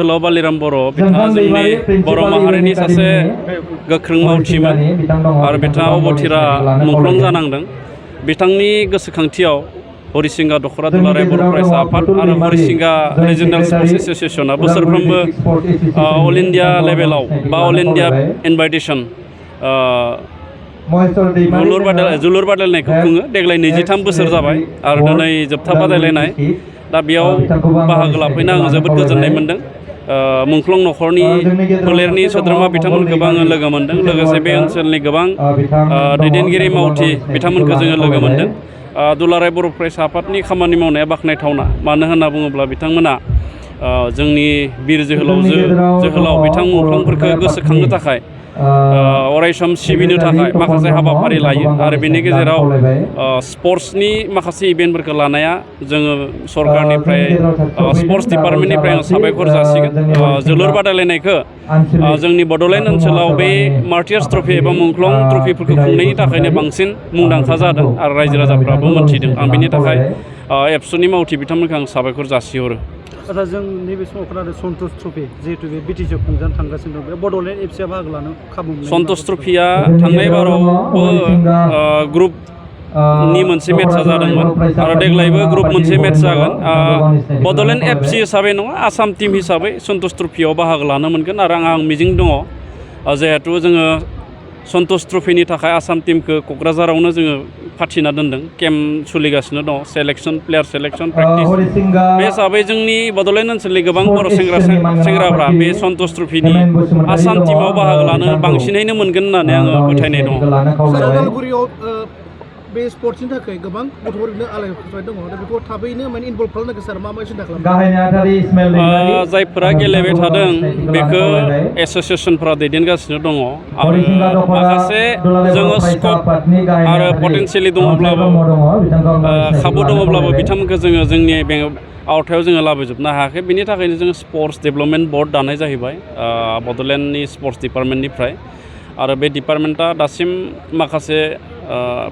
जोहोलाव बालिराम बर' बिथाङा जोंनि बर' माहारिनि सासे गोख्रों मावथिमोन आरो बिथाङा अबथिरा मुंख्लं जानांदों। बिथांनि गोसोखांथियाव हरिसिंगा दख'रा दुलाराय बर' फरायसा आफाद आरो हरिसिंगा रिजनेल स्पर्ट्स एस'सिएशना बोसोरफ्रोमबो अल इन्डिया लेभेलाव बा अल इन्डिया इनभाइटेसन जोलुर बादायलायनायखौ खुङो। देग्लाय 23 बोसोर जाबाय आरो दिनै जोबथा बादायलायनाय। दा बेयाव बाहागो लाफैनो आङो जोबोद गोजोननाय मोन्दों। मुंख्लं नखरनि फोलेरनि सोद्रोमा बिथांमोनखौबो आङो लोगो मोन्दों। लोगोसे बे ओनसोलनि गोबां दैदेनगिरि मावथि बिथांमोनखौ जोङो लोगो मोन्दों। दुलाराय बर' फरायसा आफादनि खामानि मावनाया बाख्नायथावना। मानो होनना बुङोब्ला बिथांमोना जोंनि बिर जोहोलाव बिथां मुंख्लंफोरखौ गोसोखांनो थाखाय अरायसम सिबिनो थाखाय माखासे हाबाफारि लायो आरो बेनि गेजेराव स्पर्ट्सनि माखासे इभेन्टफोरखौ लानाया जोङो सरकारनिफ्राय स्पर्ट्स डिपार्टमेन्टनिफ्राय आं साबायखर जासिगोन। जोलुर बादायलायनायखौ जोंनि बड'लेण्ड ओनसोलाव बे मार्टियार्स ट्रफि एबा मुंख्लं ट्रफिफोरखौ खुंनायनि थाखायनो बांसिन मुंदांखा जादों आरो रायजो राजाफ्राबो मोन्थिदों। आं बेनि थाखाय एबसुनि मावथि बिथांमोनखौ आं साबायखर जासिहरो। आच्चा, जों नैबे समाव खोनादों सन्तोष ट्रफि, जिहेतु बे बिटिसिआव खुंजानो थांगासिनो दं, बे बड'लेण्ड एफसिआ बाहागो लानो खाबु मोननाय। सन्तोष ट्रफिया थांनाय बारावबो ग्रुपनि मोनसे मेट्चआ जादोंमोन आरो देग्लायबो ग्रुप मोनसे मेट्च जागोन। बड'लेण्ड एफसि हिसाबै नङा, आसाम टीम हिसाबै सन्तोष ट्रफियाव बाहागो लानो मोनगोन आरो आं मिजिं दङ। जिहेतु जोङो सन्तोष ट्रफिनि थाखाय आसाम टीमखौ क'क्राझारावनो जोङो फाथिना दोनदों। केम्प सोलिगासिनो दङ, सेलेक्सन, प्लेयार सेलेक्सन, प्रेक्टिस। बे हिसाबै जोंनि बड'लेण्ड ओनसोलनि गोबां बर' सेंग्राफ्रा बे सन्तोष ट्रफिनि आसाम टीमाव बाहागो लानो बांसिनैनो मोनगोन होननानै आङो फोथायनाय दङ। उदालगुरियाव बे स्पर्ट्सनि थाखाय गोबां गथ'फोरनो आलायफुबाय दङ। दा बेखौ थाबैनो इनभल्भ खालामनांगौ सार, मा सिन्था खालामो? जायफोरा गेलेबाय थादों बेखौ एस'सिएसनफोरा दैदेनगासिनो दङ आरो माखासे जोङो स्कप आरो पटेनसियेलि दङब्लाबो खाबु दङब्लाबो बिथांमोनखौ जोङो जोंनि आवथायाव जोङो लाबोजोबनो हायाखै। बेनि थाखायनो जोङो स्पर्ट्स डेभेलपमेन्ट बर्ड दानाय जाहैबाय बड'लेण्डनि स्पर्ट्स डिपार्टमेन्टनिफ्राय। आरो बे डिपार्टमेन्टआ दासिम माखासे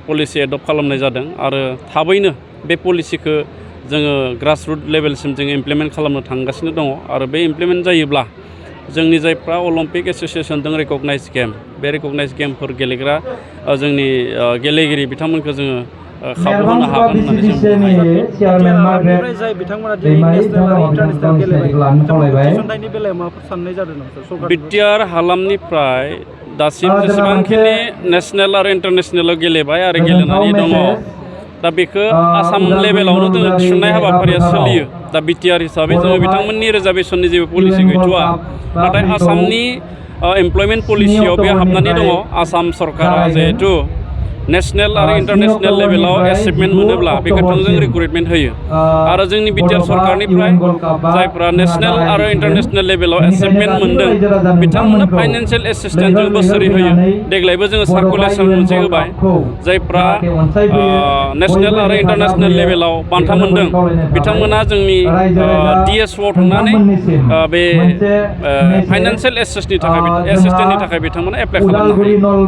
पलिसि एडप्ट खालामनाय जादों आरो थाबैनो बे पलिसिखौ जोङो ग्रासरुट लेभेलसिम जोङो इमप्लिमेन्ट खालामनो थांगासिनो दङ। आरो बे इमप्लिमेन्ट जायोब्ला जोंनि जायफ्रा अलिम्पिक एस'सिएसनजों रेकगनाइज गेम, बे रेकगनाइज गेमफोर गेलेग्रा जोंनि गेलेगिरि बिथांमोनखौ जोङो खाबु होनो हागोन होननानै जों बुंनो हायो। जाय बिथांमोना नेसनेल आरो इन्टारनेसनेल गेलेबाय, थिसनथायनि बेलायाव माबाफोर साननाय जादों नामा? बिटिआर हालामनिफ्राय दासिम जेसेबांखिनि नेसनेल आरो इन्टारनेसनेलाव गेलेबाय आरो गेलेनानै दङ, दा बेखौ आसाम लेभेलावनो जोङो थिसननाय हाबाफारिया सोलियो। दा बिटिआर हिसाबै जोङो बिथांमोननि रिजार्भेसननि जेबो पलिसि गैथ'वा, नाथाय आसामनि एमप्लयमेन्ट पलिसियाव बे हाबनानै दङ। आसाम सरकारा जिहेतु नेसनेल आरो इन्टारनेसनेल लेभेलाव एचिभमेन्ट मोनोब्ला बेखौ थोंजों रिक्रुटमेन्ट होयो आरो जोंनि बिटिआर सरकारनिफ्राय जायफ्रा नेसनेल आरो इन्टारनेसनेल लेभेलाव एचिभमेन्ट मोनदों बिथांमोननो फाइनान्सियेल एसिस्टेन्स जों बोसोरै होयो। देग्लायबो जोङो सार्कुलेसन मोनसे होबाय, जायफ्रा नेसनेल आरो इन्टारनेसनेल लेभेलाव बान्था मोनदों बिथांमोना जोंनि डिएसअआव थांनानै बे फाइनान्सियेल एसिस्टेन्टनि थाखाय बिथांमोना एप्लाइ खालामनो हायो।